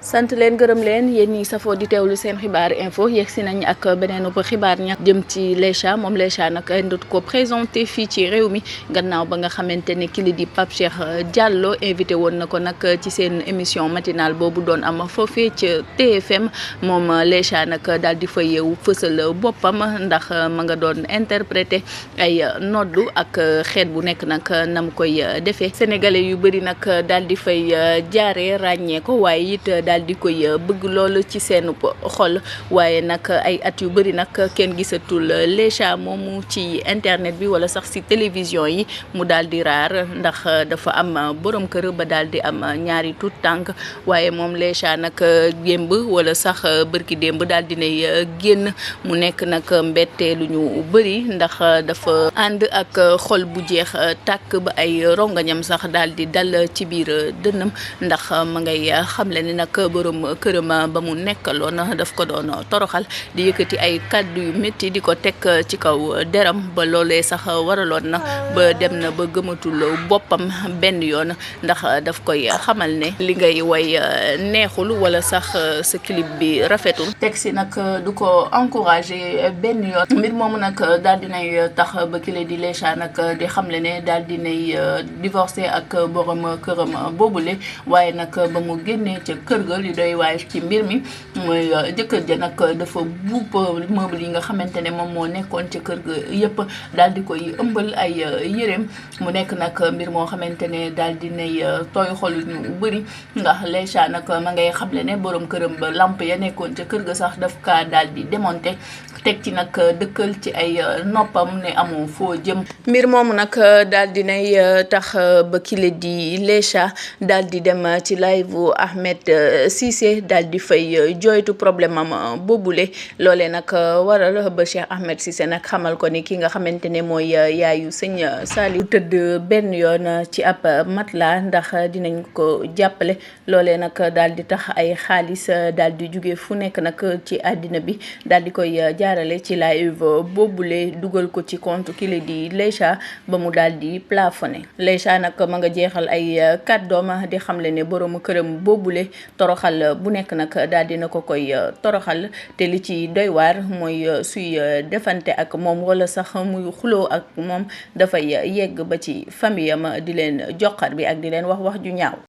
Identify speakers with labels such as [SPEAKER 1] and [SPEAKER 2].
[SPEAKER 1] sant leen gërëm leen yéen ñi safoo di teewlu seen xibaar info yegg si nañ ak beneen xibaar ña jëm ci Lecha moom Lecha nag ndut ko présenté fii ci réew mi gannaaw ba nga xamante ne kii di Pape Cheikh Diallo invité woon na ko nag ci seen émission matinale boobu doon am foofee ca TFM moom Lecha nag daal di fay fësal boppam ndax ma nga doon interprété ay noddu ak xeet bu nekk nag nam koy defee sénégalais yu bëri nag daal di fay jaaree ràññee ko waaye it daal di koy bëgg lool ci seen xol waaye nag ay at yu bëri nag kenn gisatul Lecha moomu ci internet bi wala sax ci télévision yi mu daal di raar ndax dafa am borom kër ba daal di am ñaari tout tànk waaye moom Lecha nag démb wala sax bërki démb daal dinay génn mu nekk nag mbette lu ñu bëri ndax dafa ànd ak xol bu jeex tàkk ba ay rongañam sax daal di dal ci biir dënnam ndax ma ngay xamle ni nag borom këram ba mu nekkaloon daf ko doon toroxal di yëkkati ay kàddu yu métti di ko teg ci kaw deram ba loolee sax waraloon na ba dem na ba gëmatul boppam benn yoon ndax daf koy xamal ne li ngay way neexul wala sax sa clip bi rafetul teg si nag du ko encouragé benn yoon mbir moomu nag daal dinay tax ba kile di Lecha nag di xamle ne daal dinay divorcé ak borom këram boobule waaye nag ba mu génnee ca kër ga li doy waaye ci mbir mi mooy jëkkër ja nag dafa buub meuble yi nga xamante ne moom moo nekkoon ca kër ga yëpp daal di koy ëmbal ay yéreem mu nekk nag mbir moo xamante ne daal di nay tooy xolu ñu bëri ndax Lecha nag ma ngay xamle ne borom këram ba lamp ya nekkoon ca kër ga sax daf kaa daal di démonté teg ci nag dëkkal ci ay noppam ne amoo foo jëm mbir moomu nag daal di nay tax ba kile di Lecha daal di dem ci live Ahmed Cissé daal di fay joytu problème am boobule loolee nag waral ba Cheikh Ahmed Cissé nag xamal ko ni ki nga xamante ne mooy yaayu sëñ Saliou tëdd benn yoon ci ab matelas ndax dinañ ko jàppale loolee nag daal di tax ay xaalis daal di jóge fu nekk nag ci àddina bi daal di koy jaarale ci live boobule dugal ko ci compte kile di Lecha ba mu daal di plafonné Lecha nag ma nga jeexal ay kàddoom di xamle ne borom këram boobule toroxal bu nekk nag daal dina ko koy toroxal te li ci doy waar mooy suy defante ak moom wala sax muy xuloo ak moom dafay yegg ba ci famille am di leen joxar bi ak di leen wax ju ñaaw